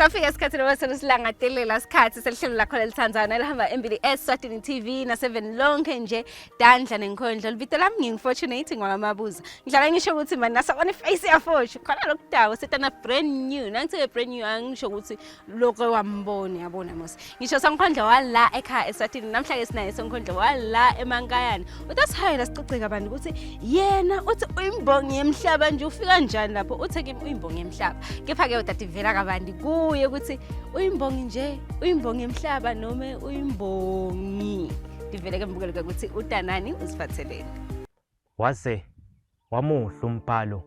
Safika isikhathi loba selusilangatelela isikhathi selihlelo lakho lelithandzana elihamba embili eSwatini TV naseveni lonke nje dandla nenkhondlo libito lami ngingifortunate ngwakamabuza ngihlala ngisho ukuthi mani nasabona iface yafoshi khona lokudawo setana brand new nangithe brand new angisho ukuthi lokho wambona yabona mos ngisho sonkhondlo wala ekhaya eSwatini namhlanje sinaye sonkhondlo wala emankayana utasihayela sicoce kabanti ukuthi yena uthi uyimbongi yemhlaba nje ufika njani lapho uthe kimi uyimbongi yemhlaba kepha-ke utativela kabanti kuye ukuthi uyimbongi nje uyimbongi yemhlaba noma uyimbongi ndivele ke mbukelo ke ukuthi utanani uziphatheleni Waze wamuhle umbhalo,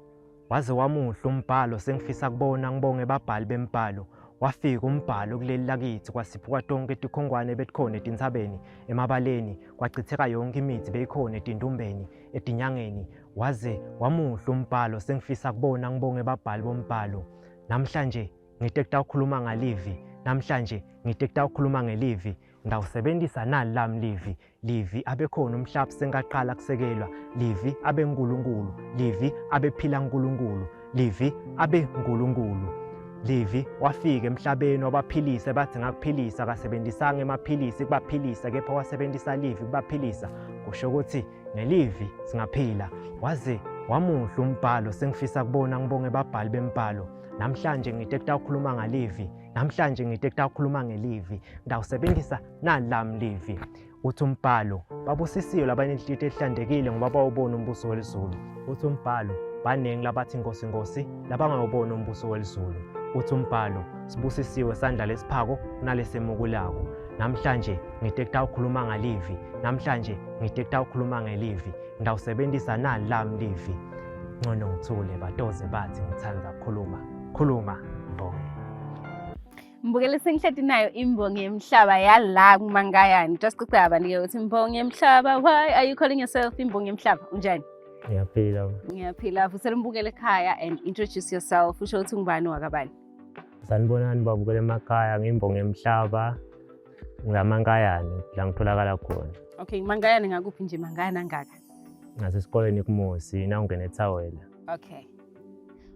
waze wamuhle umbhalo sengifisa kubona ngibonge babhali bembhalo. Wafika umbhalo kuleli lakithi kwasiphuka tonke tikhongwane betikhona etintsabeni, emabaleni, kwachitheka yonke imithi beyikhona etindumbeni, etinyangeni. Waze wamuhle umbhalo sengifisa kubona ngibonge babhali bombhalo. Namhlanje ngite kutawukhuluma ngalivi, namhlanje ngite kutawukhuluma ngelivi. Ngawusebenzisa nali lami livi Livi abekhona umhlaba sengaqala kusekelwa Livi abe uNkulunkulu Livi abephila uNkulunkulu Livi abe uNkulunkulu Livi wafika emhlabeni wabaphilisa bathi ngakuphilisa akasebenzisanga emaphilisi kubaphilisa kepha wasebenzisa Livi kubaphilisa kusho ukuthi ngelivi singaphila waze wamuhle umbhalo sengifisa kubona ngibonge babhali bembhalo namhlanje ngite kutawukhuluma ngalivi namhlanje ngite kutawukhuluma ngelivi ngitawusebenzisa nalami livi uthi umbhalo babusisiwe labanenhlitiyo ehlandekile ngoba bawubona umbuso welizulu uthi umbhalo baningi labathi inkosi inkosi labangawubona umbuso welizulu uthi umbhalo sibusisiwe sandla lesiphako kunalesemukulako namhlanje ngite kutawukhuluma ngalivi namhlanje ngite kutawukhuluma ngelivi ngitawusebenzisa nali lami livi ngcono ngithule batoze bathi ngithanda kukhuluma khuluma mbongi Mbukele sengihleti nayo imbongi yemhlaba yala kuMankayane. Just quickly abantu-ke ukuthi imbongi yemhlaba, why are you calling yourself imbongi yemhlaba? Unjani? Ngiyaphila. Ngiyaphila. Vusela umbukele ekhaya and introduce yourself. Usho ukuthi ungubani wakabani? Sanibonani babukele emakhaya, ngiyimbongi yemhlaba ngamankayane la ngitholakala khona. Okay, Mankayane ngakuphi nje Mankayane angaka? Ngasesikoleni kuMosi nawungena eThawela. Okay.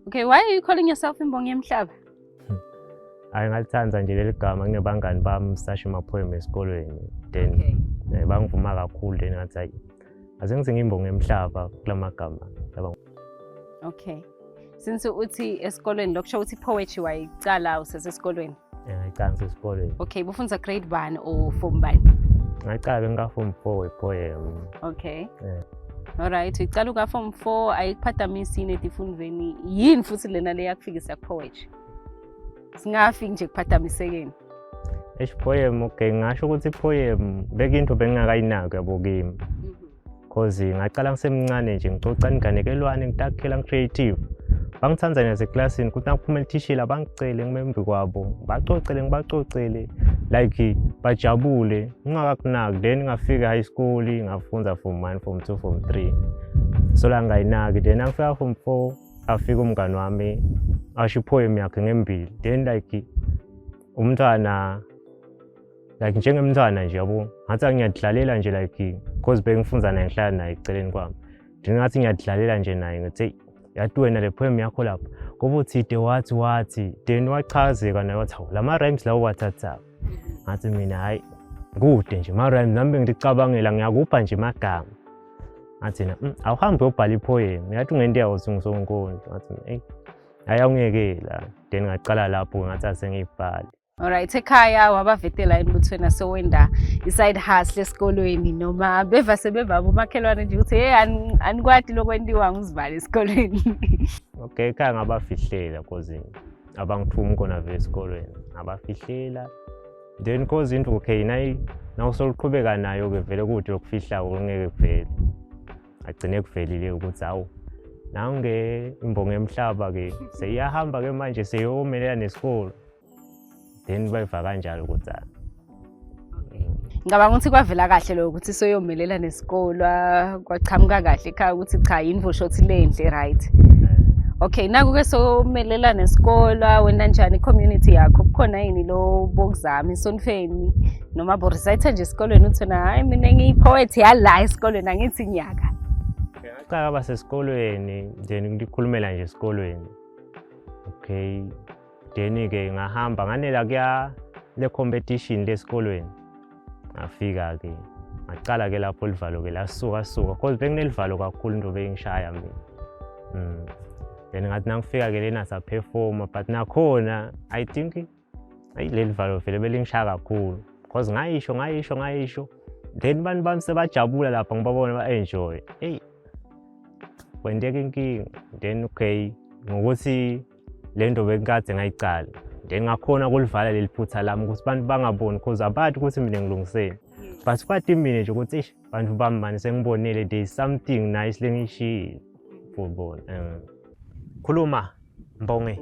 Okay, why are you calling yourself imbongi yemhlaba? Hayi ngalithanda nje leli gama nginebangani bami sasho ama-poem esikolweni then Okay. bangivuma kakhulu then ngathi hayi ase ngithi ngimbonge emhlaba kula magama laba. Okay. Since uthi esikolweni lokusho ukuthi poetry wayicala usesesikolweni. Ngayicala ngisesikolweni. Okay, bufundza grade 1 or form bani? Ngayicala bengika-form 4 we-poem. Okay. Yeah. Alright, ucala uka form 4 ayikuphathamisi yini etifundweni yini futhi lena leyakufikisa ku-poetry? Singafiki nje kuphathamisekeni. Eish poem okay ngingasho ukuthi poem bekuyinto bengingakayinaki yabo kimi. Cause ngaqala ngisemncane nje ngicoca inganekelwane ngitakhela ngi-creative. Bangithanda naseklasini kuthi nakuphuma elithishela bangicele ngimembi kwabo ngibacocele ngibacocele like bajabule ngingakakunaki then ngafika high school ngafunza form 1 form 2 form 3 so la ngayinaki then angifika form 4 afika umngani wami asho ipoem yakhe ngembili then like umntwana like njengemntwana nje yabo ngathi ngiyadlalela nje like cause bengifunza naye ngihlala naye eceleni kwami ndingathi ngiyadlalela nje naye ngithi yathi wena le poem yakho lapha ngoba uthide wathi wathi then wachazeka naye wathi hawu lama rhymes lawo wathatha ngathi mina hayi kude nje ma rhymes nami bengicabangela ngiyakupha nje amagama ngathi na awuhambe uyobhala ipoem yathi ungento yawo singusonkondlo ngathi eyi hayi awungiyekela then ngacala lapho ngathi asengiyibhale. Alright, ekhaya wabavetela yini ukuthi wena sowenda i-side hustle esikolweni noma beva sebeva abomakhelwane nje ukuthi hey anikwati lokwentiwa nguzibali esikolweni. Okay, ekhaya ngabafihlela cause abangithumi khona vele esikolweni ngabafihlela then cause into okay nayi nawusoluqhubeka nayo-ke vele kude lokufihlako kungeke kuvele agcine kuvelile ukuthi hawu nange imbongo yemhlaba-ke seyiyahamba-ke manje seyomelela nesikolo then bayiva kanjalo ukuthi ah. Ngicabanga ukuthi kwavela kahle lokho ukuthi soyomelela nesikolwa kwachamuka kahle ekhaya ukuthi cha yini shothi lenhle right. Okay, naku ke somelela nesikolwa wena njani community yakho kukhona yini lo bokuzama esontfweni noma borecite nje esikolweni uthi na hayi mina ngiyi-poet yala esikolweni angithi nyaka. Ngaqala kwaba sesikolweni then ngikhulumela nje esikolweni. Okay. Then-ke ngahamba nganela kuya le competition lesikolweni. Ngafika-ke ngacala-ke lapho livalo-ke lasuka suka cause benginelivalo kakhulu into beyingishaya mina. Then ngathi nangifika-ke lena saphefoma, but nakhona I think ayi leli valo vele belingishaya kakhulu cause ngayisho ngayisho ngayisho, then bantu bami sebajabula lapha ngibabona ba-enjoy. Eyi, kwenteka inkinga. Then okay, ngokuthi le nto bengikade ngayicala, then ngakhona ukulivala leli phutha lami ukuthi abantu bangaboni, cause abathi ukuthi mina ngilungiseni, but kwathi mina nje ukuthi eish, bantu bami mani sengibonile there is something nice lengiyishiyile for bona. Khuluma Mbonge,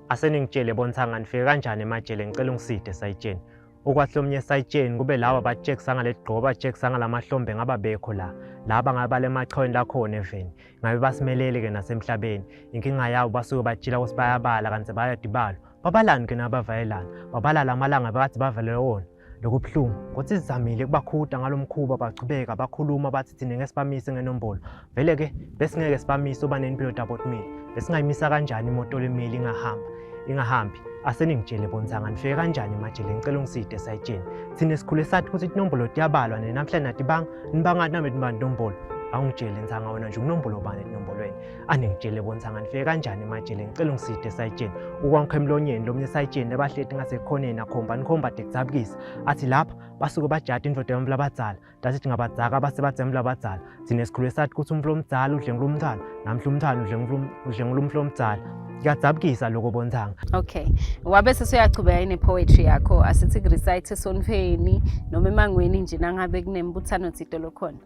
aseningitshele bonthanga nifike kanjani emajele? Ngicela ungiside sayitsheni ukwathi lomnye sayitsheni kube laba batshekisa ngale gqoka, batshekisa ngalamahlombe, ngaba bekho la laba ngabale emachaweni lakhona eveni, ngabe basimelele-ke nasemhlabeni. Inkinga yabo basuke batshila ukuthi bayabala kanti bayadibala. Babalani ke nabavayelana? Babala lamalanga bekade bavalele wona. Lokubuhlungu ngokuthi sizamile kubakhuda ngalo mkhuba, bachubeka bakhuluma bathi thina ngeke sibamise ngenombolo. Vele-ke besingeke sibamise uba nempilo dabotmile, besingayimisa kanjani imoto lemile ingahamba ingahambi? Aseningitshele bontsanga nifike kanjani emajele? Ngicela ungiside sayitsheni. Thina sikhule sathi ukuthi inombolo tiyabalwa, nenamhlanje nathi banga nibangathi nami nibani nombolo. Awungitshele ntsanga, wena nje unombolo bani enombolweni? Aningitshele bontsanga nifike kanjani emajele? Ngicela ungiside sayitsheni. Ukwankho emlonyeni lomnye sayitsheni abahleti ngasekhoneni akhomba nikhomba de kudzabukisa, athi lapha basuke bajada indoda yomntu labadzala, ndathi ngabadzaka abase bathembu labadzala. Thina sikhule sathi ukuthi umuntu omdzala udlengula umntwana, namhla umntwana udlengula umuntu omdzala. Kuyadzabukisa lokho bontsanga. Okay, wabe sesuyachubeka ine-poetry yakho, asithi kurecite esontfweni noma emangweni nje nangabe kunembuthano tsito lokhona?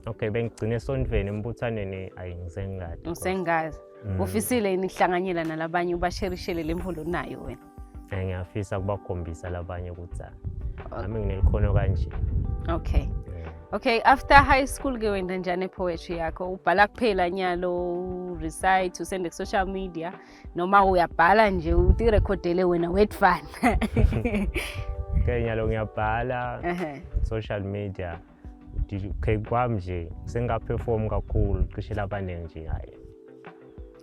Okay, bengigcine esontweni, embuthanweni ayi ngisengadi. Usengazi. Ufisile yini kuhlanganyela nalabanye, ubasherishele le mvulo onayo wena? Ngiyafisa ukubakhombisa labanye ukuthi nami nginelikhono kanje. Okay. Okay, after high school ke wena njani poetry yakho? Ubhala kuphela nyalo, recite, usende ku social media, noma uyabhala nje utirekhodele wena wedvana? Okay, nyalo ngiyabhala, social media. Okay, kwami nje sengaperform kakhulu, cishe labaningi nje hayi.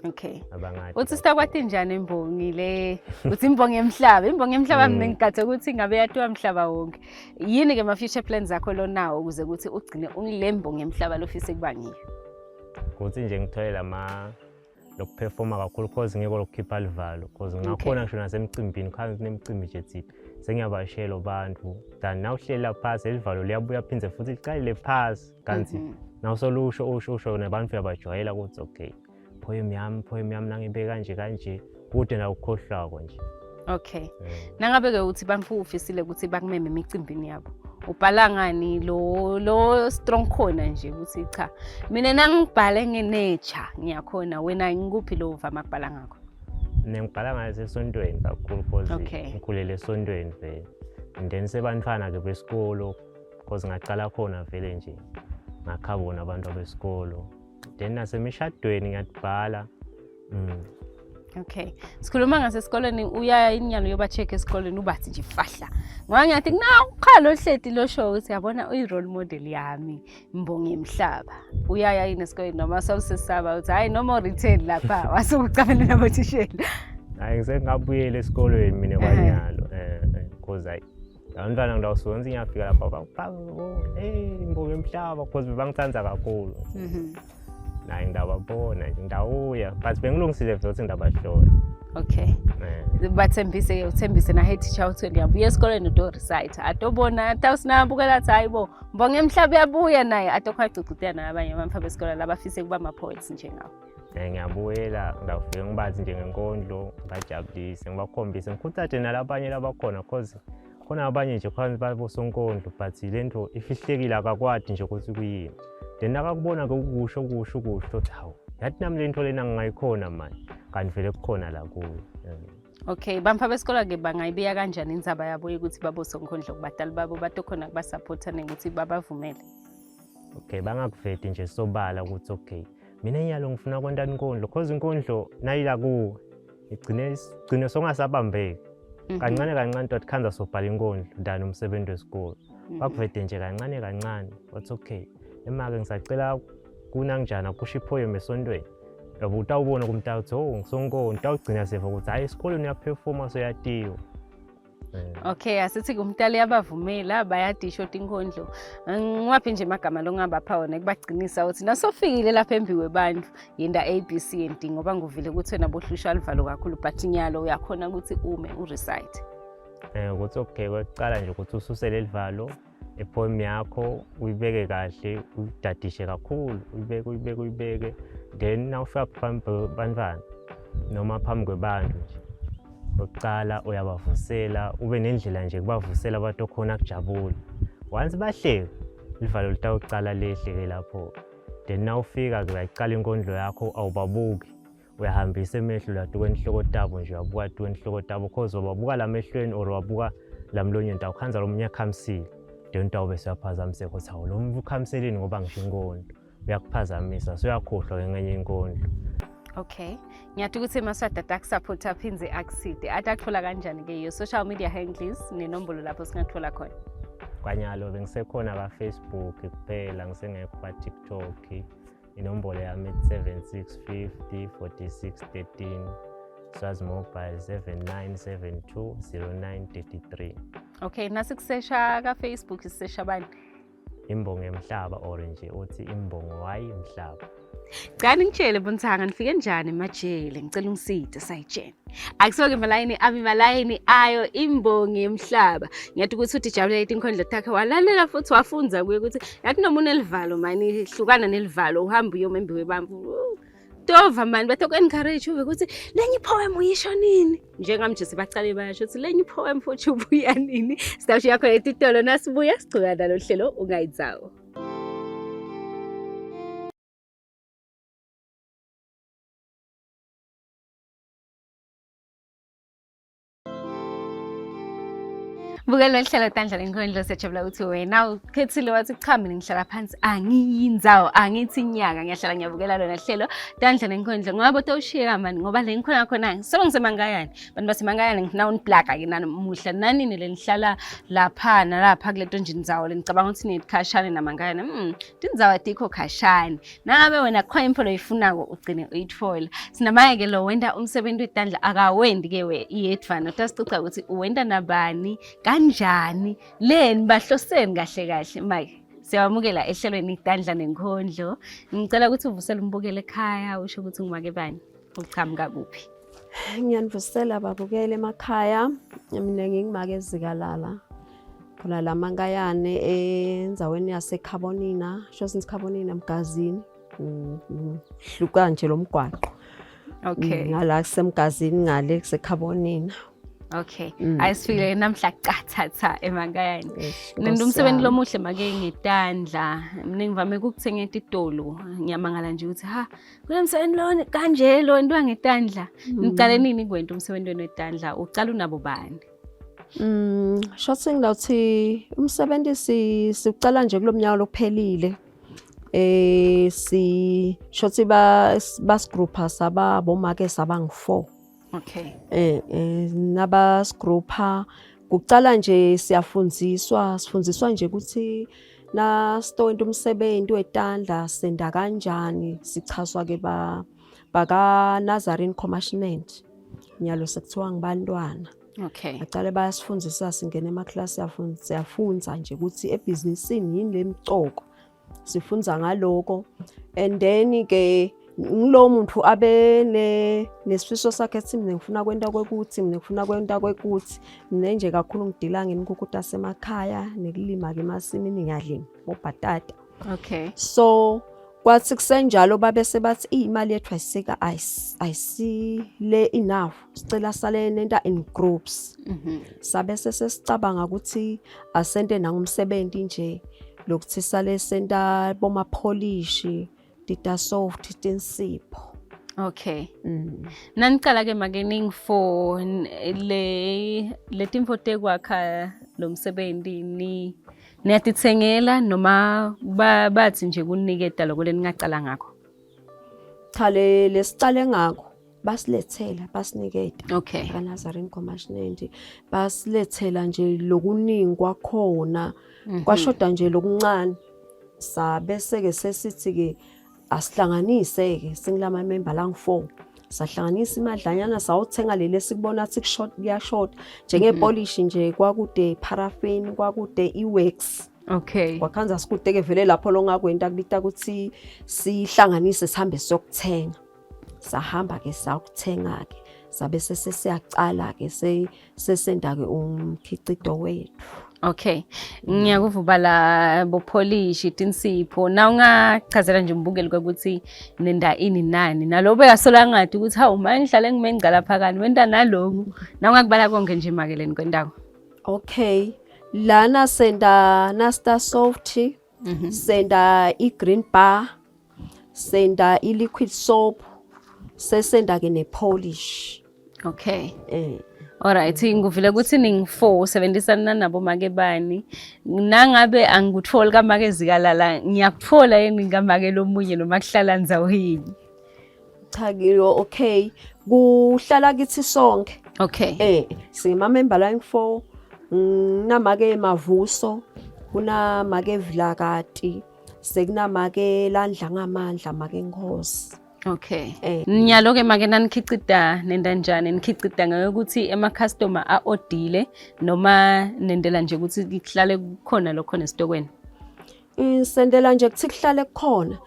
Okay. Abangathi. Uthi sitakwati njani imbongi le? Uthi imbongi yemhlaba, imbongi yemhlaba mina ngigathe ukuthi ngabe yatiwa mhlaba wonke. Yini ke ma future plans akho lonawo ukuze ukuthi ugcine ungile mbongi yemhlaba lofise kuba ngiyo? Ukuthi nje ngithole lama lokuperforma kakhulu, cause ngeke lokukhipha livalo, cause ngakhona ngisho nasemcimbini khani kunemicimbi nje thina sengiyabashela abantu, than nawuhlela phasi elivalo liyabuya phindze futhi licalile phasi, kanti nawusolusho usho usho nabantu uyabajwayela ukuthi okay, poem yami nangibe kanje kanje, kude nakukhohlwako nje. Okay. Nangabe ke uthi bantfu ufisile ukuthi bakumeme emicimbini yabo, ubhala ngani lo lo strong khona nje ukuthi cha, mina nangibhale ngenature ngiyakhona, wena ngikuphi lo uvama kubhala ngakho? Mina ngibhala ngayo esontweni kakhulu cause ngikhulele esontweni vele, and then sebantwana-ke besikolo, cause ngacala khona vele nje ngakha bona abantu besikolo, then nasemishadweni ngiyadibhala. Okay. Sikhuluma ngasesikoleni, uya inyalo yoba-check esikoleni ubathi nje fahla. Ngoba ngiyathi kunawuqhala ohleti lo show ukuthi yabona uyi-role model yami mbongi yemhlaba. Uyaya yini esikoleni noma sawusesaba uthi hayi noma return lapha wasukucabana nabothishela? Hayi, ngisengabuyela esikolweni mina kwanyalo, cause hayi abantwana ngidawusuke ngithi ngiyafika lapha hey mbongi yemhlaba, cause bebangithanda kakhulu. Naye ngidababona nje ngidawuya, but bengilungisile vele ukuthi ngidabahlola. Okay. Bathembise uthembise na head teacher uthi ngiyabuya esikoleni uto recite. Atobona atawusinabukela athi hayibo mbonge emhlaba uyabuya naye atokhwa gcugcutela nabanye abantwana besikole labafise kuba ama poets njengawo. Ngiyabuyela, ngidawufike ngibazi nje ngenkondlo, ngibajabulise, ngibakhombise, ngikhuthaze nalabanye labakhona, cause khona abanye nje khona babosonkondlo but le nto ifihlekile, akakwadi nje ukuthi kuyini. Then akakubona-ke ukusho ukusho ukusho uthi hawu, yathi nami le nto lena ngingayikhona mani, kanti vele kukhona la kuyo. Okay, bantfu besikole ke bangayibiya kanjani indzaba yabo yokuthi babosonkondlo kubatali babo batokhona kubasupporta nekuthi babavumele? Okay, bangakuveti nje sobala ukuthi okay, mina inyalo ngifuna kwenta inkondlo, cause inkondlo nayila kuwe igcine igcine songasabambeki. Kancane kancane tot khanza sobhala inkondlo than umsebenzi wesikole. Bakuvete nje kancane kancane, wathi okay, ema-ke ngisacela kunangjana kusho ipoem esontweni. Yabo utawubona kumntaka ukuthi oh ngisonkondlo, utawugcina seva ukuthi hhayi esikoleni uyaphefoma soyatiwa. Okay, asithi kumntali yabavumela bayadisho tinkondlo. Ngiwaphi nje amagama longabapha wona kubagcinisa ukuthi nasofikile lapha embi kwebantu yenda A B C and D ngoba nguvile ukuthi wena bohlushwa livalo kakhulu but nyalo uyakhona ukuthi ume urecite. Ukuthi okay kwekucala nje ukuthi ususe leli valo ipoem yakho uyibeke kahle uyidadishe kakhulu uyibeke uyibeke uyibeke then nawufika phambi kwebantwana noma phambi kwebantu nje kokucala uyabavusela ube nendlela nje kubavusela abantu okhona kujabula once bahleka livalo litawucala lehle-ke lapho then nawufika-ke uyayicala inkondlo yakho awubabuki uyahambisa emehlo la tukwenhloko tabo nje uyabuka tukwenhloko tabo cause wababuka la mehlweni or wabuka la mlonyeni tawukhanza lo munye akhamisile then utawube suyaphazamiseka ukuthi hawu lo muntu ukhamiseleni ngoba ngisho inkondlo uyakuphazamisa suyakhohlwa ke ngenye inkondlo. Okay, ngiyathi ukuthi emaswati atakusupport aphindze akuside atakuthola kanjani ke your social media handles nenombolo lapho singathola khona. Kwanyalo bengisekhona ka-Facebook kuphela ngisengekho ka-TikTok. Inombolo yami 7650 46 13 Swazi Mobile 7972 0933. Okay, nasikusesha ka-Facebook sisesha bani? Imbongo yemhlaba or nje uthi imbongo wayi mhlaba. Cani ngitshele Bontsanga nifike njani emajele ngicela ungiside sayitshene. Akusoke malayini ami malayini ayo imbongi yemhlaba. Ngiyathi ukuthi uthi jabulela itinkhondlo takhe walalela futhi wafunza kuye ukuthi yathi noma unelivalo mani hlukana nelivalo uhambe uyoma embi webambu. Tova mani bathe ku-encourage uve ukuthi lenye ipoem uyisho nini njengami nje sebacale bayasho ukuthi lenye ipoem futhi ubuya nini sitawushiya khona etitolo nasibuya sichubeka nalo hlelo ungayidzawo. Bukela lihlelo tandla lenkondlo siyajabula ukuthi wena ukhethile wathi cha mina ngihlala phansi angiyinzawo angithi inyaka ngiyahlala ngiyabukela lona hlelo tandla lenkondlo ngoba botowushiyeka mani ngoba le ngikhona khona solo ngisemangayani bantu basemangayani ngifuna uniplaka ke namuhla nanini lenihlala lapha nalapha kule nto nje indzawo lenicabanga ukuthi nikhashane namangayani tindzawo atikho khashane nangabe wena khona info loyifunako ugcine uyitfola sinamaye-ke lo wenta umsebenzi wetandla akawendi-ke we iyedvwana utasicoca ukuthi uwenta nabani kanjani leni bahloseni kahle kahle make siyawamukela ehlelweni itandla nenkhondlo ngicela ukuthi uvusele umbukele ekhaya usho ukuthi ngumake bani uchamuka kuphi. Ngiyanivusela babukele emakhaya mina ngingumake ezikalala khona la Mankayane endaweni yaseKhabonina sho since Khabonina Mgazini hluka nje lo mgwaqo. Okay. Ngala kusemgazini ngale kuseKhabonina. Okay. Ayisifike namhla qathatha eMankayane. Nenda umsebenzi lomuhle make ngetandla. Mina ngivame ukuthenga etitolo. Ngiyamangala nje ukuthi ha kunomsebenzi lo kanje lo into ngetandla. Niqale nini kwenta umsebenzi wenu wetandla? Uqala unabo bani? Short thing lawuthi umsebenzi si siucala nje kulomnyaka lokuphelile. Si shothi ba basigroupa saba bomake saba ngu4. Okay. Nabasigroupa kucala nje siyafundziswa, sifundziswa nje ukuthi na sitowenta umsebenzi wetandla senda kanjani, sichazwa ke ba baka Nazarene Commissionment. Nyalo sekuthiwa ngibantwana. Okay. Bacale bayasifundisa singena emaklasi siyafunza nje ukuthi ebhizinisini yini lemcoko. Sifunza ngaloko and then ke ngilowo muntu abe nesifiso sakhe ethi mina ngifuna kwenta kwekuthi mina ngifuna kwenta kwekuthi mina nje kakhulu ngidila ngenkukhu tasemakhaya nekulima ke emasimini ngiyalima bobhatata. Okay. So kwathi kusenjalo babe sebathi imali yethu ayisika ayisile enough sicela sale nenta in groups. Sabe sesicabanga ukuthi asente nangumsebenzi nje lokuthi sale senta bomapholishi tita soft tinsipho. Okay. Nanicala ke make ningi-four le letimfo tekwakha lo msebenzi ni niyatitsengela noma bathi nje kuniketa lokho leningacala ngakho? Cha le lesicale ngakho basilethela basiniketa. Okay. Ka Nazarene Commissionment basilethela nje lokuningi kwakhona. Kwashoda nje lokuncane. Sabe seke sesithi ke Asihlanganise-ke singilama member langu-4 sahlanganisa imadlanyana sawuthenga leli esikubona ukuthi kuyashoda njengepolishi nje kwakude paraffin kwakude i-wax. Okay. Kwakhanza sikude-ke vele lapho longakwenta kubita ukuthi sihlanganise sihambe siyokuthenga. Sahamba-ke sayokuthenga-ke sabe sesiyacala-ke sesenda-ke umkhicito wethu. Okay. Ngiyakuva ubala bopolishi tinsipho. Na ungachazela nje umbukeli ukuthi nenda ini nani. Nalo bekasola ngathi ukuthi hawu manje ngihlale ngime ngicala phakani wenta naloku. Na ungakubala konke nje makeleni kwendawo. Okay. Lana senda Nasta Soft, senda i-green bar, senda i-liquid soap, sesenda ke ne-polish. Okay. Alright, ngikuvile ukuthi ning-4 sebenzisana nabo make bani. Nangabe angikutholi kamake zikalala, ngiyakuthola yini ngamake lomunye noma kuhlala ndzawo yini? Cha ke okay, kuhlala kithi sonke. Okay. Singama member line 4, namake Mavuso, kunamake Vilakati, sekunamake Landla ngamandla make Nkosi. Okay. Nyalo ke make nanikhicida nenda njani? Nikhicida ngokuthi ema customer a-odile noma nendela nje ukuthi kuhlale kukhona lokho nesitokweni? Sendela nje ukuthi kuhlale kukhona.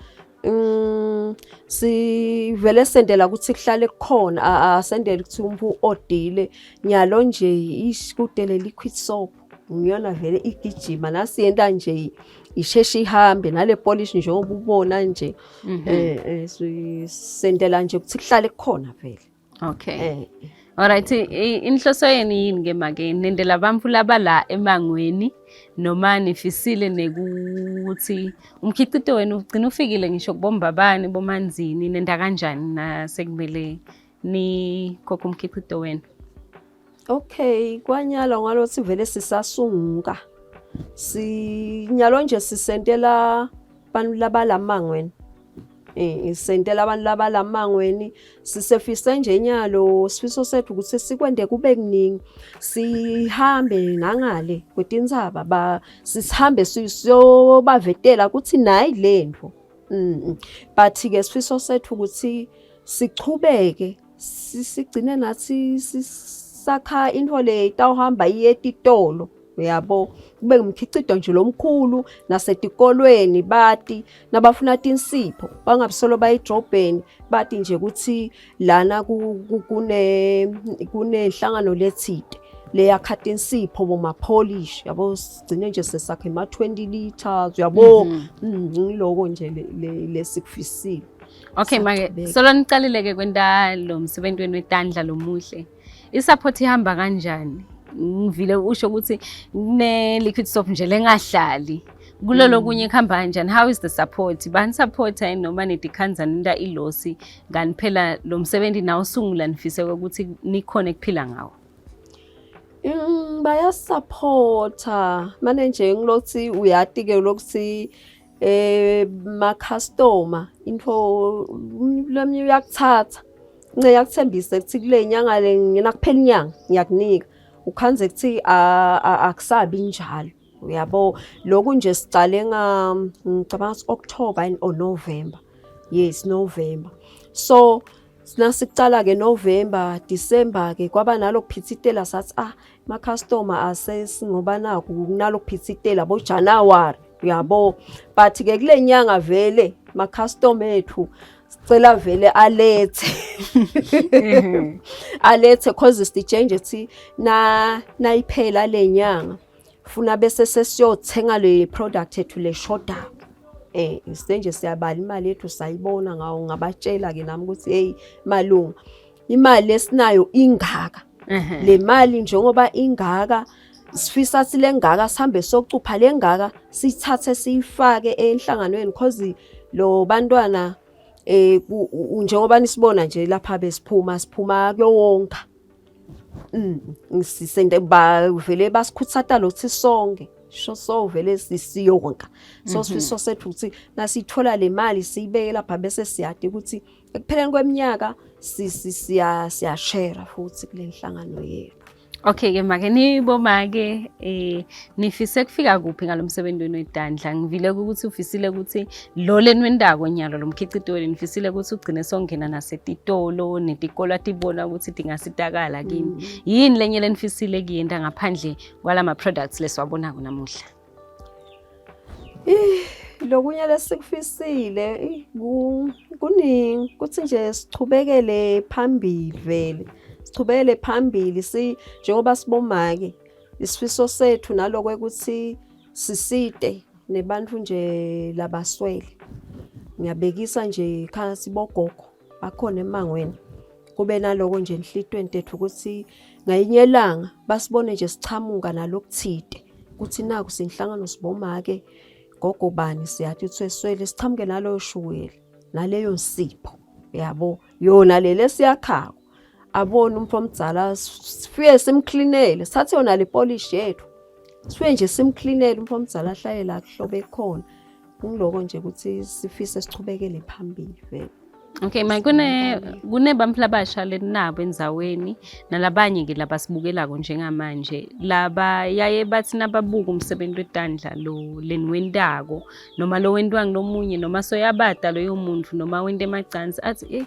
Sivele sendela ukuthi kuhlale kukhona, asendele ukuthi umuntu odile. Nyalo nje isikude le liquid soap ngiyona vele igijima nasiyenta nje isheshe ihambe nale polish njengoba ubona nje. Sendela nje ukuthi kuhlale kukhona vele. Okay. Alright, inhloso yenu yini ke make? Nendela abantu laba la emangweni noma nifisile nekuthi umkhicito wenu ugcina ufikile ngisho kubombabani bomanzini nenda kanjani nasekumele nikhokhe umkhicito wenu? Okay, kwanyalo ngalothi vele sisasunguka. Sinyalo nje sisentela abantu labalamangweni. Sisentela abantu labalamangweni sisefise nje nyalo sifiso sethu ukuthi sikwende kube kuningi. Sihambe nangale kwetintsaba ba sihambe siyobavetela ukuthi nayi lento. But ke sifiso sethu ukuthi sichubeke sigcine nathi sakha into le itawuhamba iye etitolo uyabo kube ngumkhicito nje lomkhulu nasetikolweni bati nabafuna tinsipho bangabisolo bayidrobheni bati nje ukuthi lana kunenhlangano lethite leyakha tinsipho bomapolish yabo sigcine nje sesakhe ma 20 liters uyabo. Ngiloko nje lesikufisile. Okay make solo niqalile ke kwenta lo msebenzi wenu wetandla lomuhle. I-support ihamba kanjani? Ngivile usho ukuthi kune liquid soap nje lengahlali. Kulolo kunye kuhamba kanjani? How is the support? Bani support yini noma nidikhanza ninta ilosi ngani phela lo msebenzi nawo usungula nifise ukuthi nikhone kuphila ngawo? Bayasupporta manje nje ngilokuthi uyati ke lokuthi ma customer into lomnye uyakuthatha nce yakuthembisa ukuthi kule nyanga le ngina kuphela inyanga ngiyakunika ukhanze ukuthi akusabi njalo uyabo. Lokhu nje sicale nga ngicabanga ukuthi October or November, yes November. So nasicala ke November December ke kwaba nalokuphithitela sathi ma customer asesingoba naku kunalokuphithitela bo January uyabo. But ke kule nyanga vele ma customer ethu sicela vele alethe alethe cause sichange thi na nayiphela le nyanga funa bese sesiyothenga le product ethu le shoda. Senje siyabala imali yethu sayibona ngawo ngabatshela ke nami ukuthi hey malunga imali esinayo ingaka le mali njengoba ingaka sifisa silengaka sihambe socupha lengaka sithathe siyifake enhlanganweni cause lo bantwana njengoba nisibona nje lapha besiphuma siphuma kuyowonka. Sisende ba vele basikhuthata lokuthi sonke sho so vele sisiyonka. So sifiso sethu ukuthi nasithola le mali siyibeke lapha bese siyade ukuthi ekupheleni kweminyaka siya share futhi kule nhlangano yethu. Okay ke make nibomake eh nifise kufika kuphi ngalomsebenzi wenu wedandla? Ngivile ukuthi ufisile ukuthi lo lenwendako nyalo lo mkhicito wenu nifisile ukuthi ugcine songena nasetitolo netikolo atibona ukuthi tingasitakala kini. Yini lenye lenifisile kuyenta ngaphandle kwalama products lesiwabonako namuhla? Lokunye lesikufisile kuningi kuthi nje sichubekele phambili vele, sichubekele phambili njengoba sibomake isifiso sethu naloko ukuthi sisite nebantu nje labaswele. Ngiyabekisa nje khaya sibogogo bakhona emangweni, kube naloko nje enhlitweni tethu ukuthi ngayinye ilanga basibone nje sichamuka nalokuthite ukuthi naku sinhlangano sibomake gogo bani siyathi uthweswele sichamuke naloyo shukela naleyo nsipho yabo yona le lesiyakhako abone umuntu omdala sifike simklinele sithathe yona le polish yethu sifike nje simklinele umuntu omdala ahlale la kuhlobe khona. Ngiloko nje ukuthi sifise sichubekele phambili vele. Okay, ma kune kunebantfu labasha leninabo endzaweni nalabanye ke labasibukelako njengamanje laba yaye bathi nababuka umsebenzi wetandla lo leniwentako noma lo wentiwa ngulomunye noma soyabata loyo muntu noma wente emacansi athi eh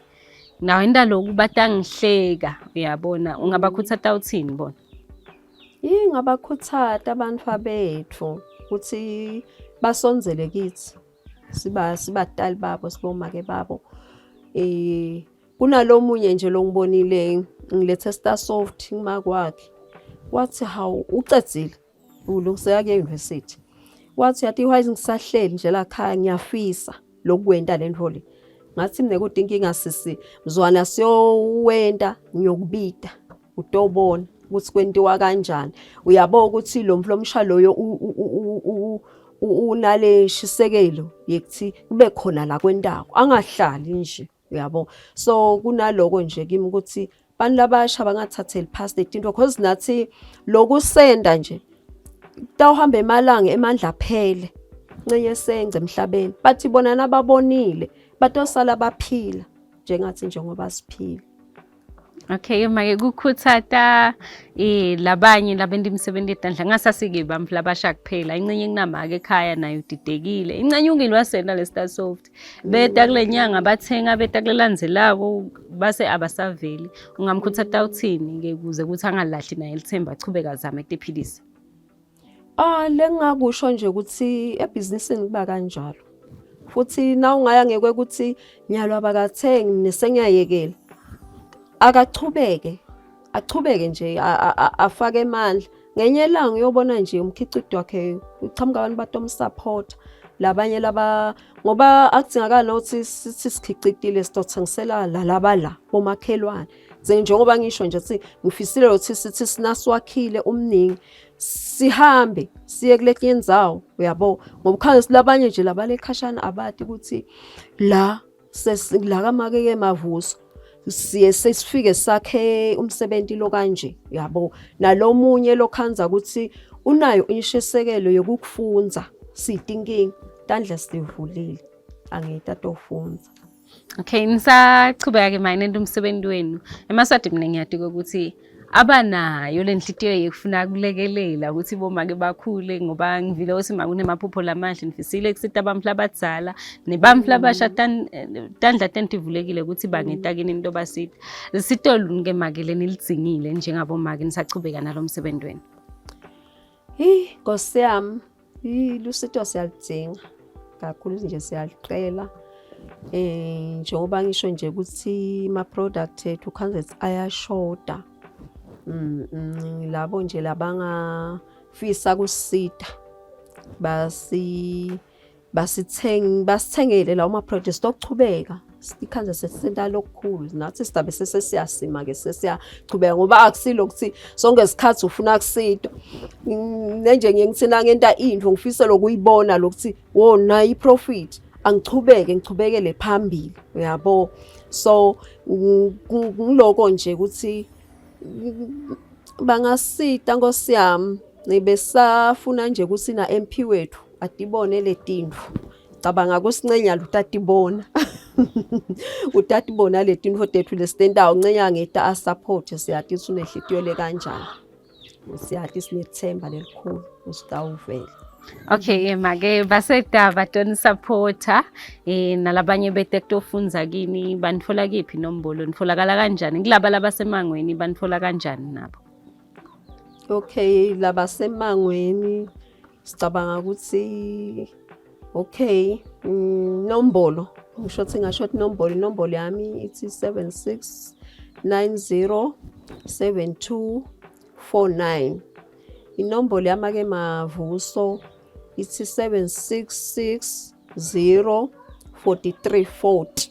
nawenta loku batangihleka uyabona ungabakhutsata uthini bona? Ingabakhuthata abantu bethu ukuthi basondzele kithi siba sibatali babo sibomake babo. Kunalomunye nje longibonile ngilethe Star Soft kumakwakhe wathi hawu ucedzile ulungiseka kuye university. Wathi yathi why ngisahleli nje la khaya ngiyafisa lokuwenta le nto le. Ngathi mina kodwa inkinga sisi mzwana siyowenta ngiyokubita utobona ukuthi kwentiwa kanjani. Uyabo ukuthi lo mflomsha loyo unale shisekelo yekuthi kube khona la kwentako angahlali nje uyabo. So kunaloko nje kimi ukuthi bantu labasha bangathatheli phasi letinto cause nathi lokusenda nje kutawuhamba emalanga emandla aphele ncenye sengce emhlabeni bathi bona nababonile batosala baphila njengathi njengoba siphila. Okay, make kukhuthata labanye labenta imisebenzi yetandla ngasasike bantfu labasha kuphela incenye kunamake ekhaya nayo udidekile incenye ungile wasena le Star Soft beta kule nyanga bathenga beta kulelandzelako base abasaveli ungamkhuthata uthini ke kuze ukuthi angalahli naye lithemba achubeke azame kutiphilisa? Ah, lengingakusho nje ukuthi ebhizinisini kuba kanjalo. Futhi na ungaya ngekwe ukuthi nyalo abakathengi mina sengiyayekela. Akachubeke, achubeke nje afake amandla. Ngenye ilanga uyobona nje umkhicito wakhe uqhamuka abantu batomsupport labanye laba ngoba akudingakali nokuthi sithi sikhicitile sitothengisela lalaba la bomakhelwane. Njengoba ngisho nje ukuthi ngifisile ukuthi sithi sinaswakhile umningi sihambe siye kuletinye indzawo uyabo ngoba ukhanye silabanye nje labale khashana abati ukuthi la la kamakeke Mavuso siye sesifike sakhe umsebenzi lo kanje uyabo nalomunye lokhanza ukuthi unayo inshisekelo yokukufunza sitinkinga tandla sivulile angitatofunza. Okay, nisachubeka ke mine nento umsebenzi wenu. EmaSwati mina ngiyati ukuthi abanayo le nhliziyo yekufuna kulekelela ukuthi bomake bakhule ngoba ngivile ukuthi ma kunemaphupho lamahle nifisile kusita abantu labadzala nebantfu labasha tandla tentivulekile ukuthi bangeta kini into basita. Lisito ke make lenilidzingile njengabomake nisachubeka nalo msebenzi wenu. Hi, Nkosi yami. Lusito siyaludzinga kakhulu nje siyalucela. Njengoba ngisho nje ukuthi ama-product ethu khanze ayashoda. Labo nje labangafisa kusita basi basitheng basithengele lawo ma-product sitochubeka sikhanze sesenta lokukhulu nathi sidabe sesiyasima ke sesiyachubeka ngoba akusilo ukuthi sonke isikhathi ufuna kusitwa nenje ngiye ngithi nangenta into ngifise lokuyibona lokuthi wo nayi i-profit angichubeke ngichubekele phambili uyabo. So ngiloko nje ukuthi bangasita Nkosi yami besafuna nje ukuthi na MP wethu atibone letintfo. Cabanga kusincenya utatibona utatibona letintfo tethu lesitentayo uncenya ngeta asupport siyathi unehlitiyo le kanjani. Siyati sinethemba lelikhulu usitawuvela. Okay make basedaba toni supporter nalabanye bete kutofundza kini banitfola kiphi nombolo nitfolakala kanjani kulaba labasemangweni banitfola kanjani nabo? Okay, labasemangweni sicabanga ukuthi okay, nombolo ngisho ukuthi ngasho ukuthi nombolo inombolo yami ithi 7690 7249. Inombolo yami ke Mavuso ithi 7660 4340.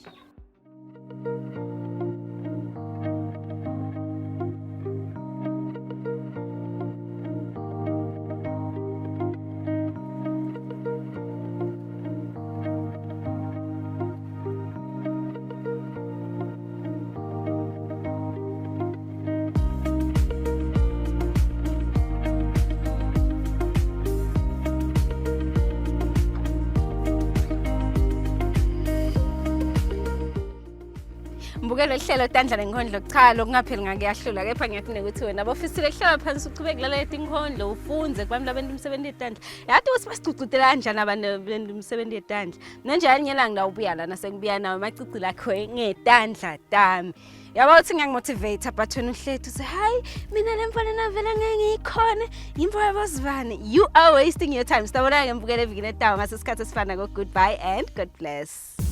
Mbukelo lihlelo tandla nenkhondlo cha lokungapheli ngakuyahlula kepha ngiyafuna ukuthi wena bofisile kuhlala phansi uchubeke kulalela tinkhondlo ufundze kubantfu labenta umsebenzi yetandla yati ukuthi basigcugcutela kanjani abantu benta umsebenzi yetandla mina nje ngelanga ngawubuya lana sengibuya nawo amacici lakho ngetandla tami yabo uthi ngiyangimotivate but wena uhlethu uthi hayi mina le mfana navele ngeke ngiyikhone yimfo yabozibani you are wasting your time sitabona-ke mbukele evikini etawo ngaso sikhathi esifana ko-goodbye and god bless.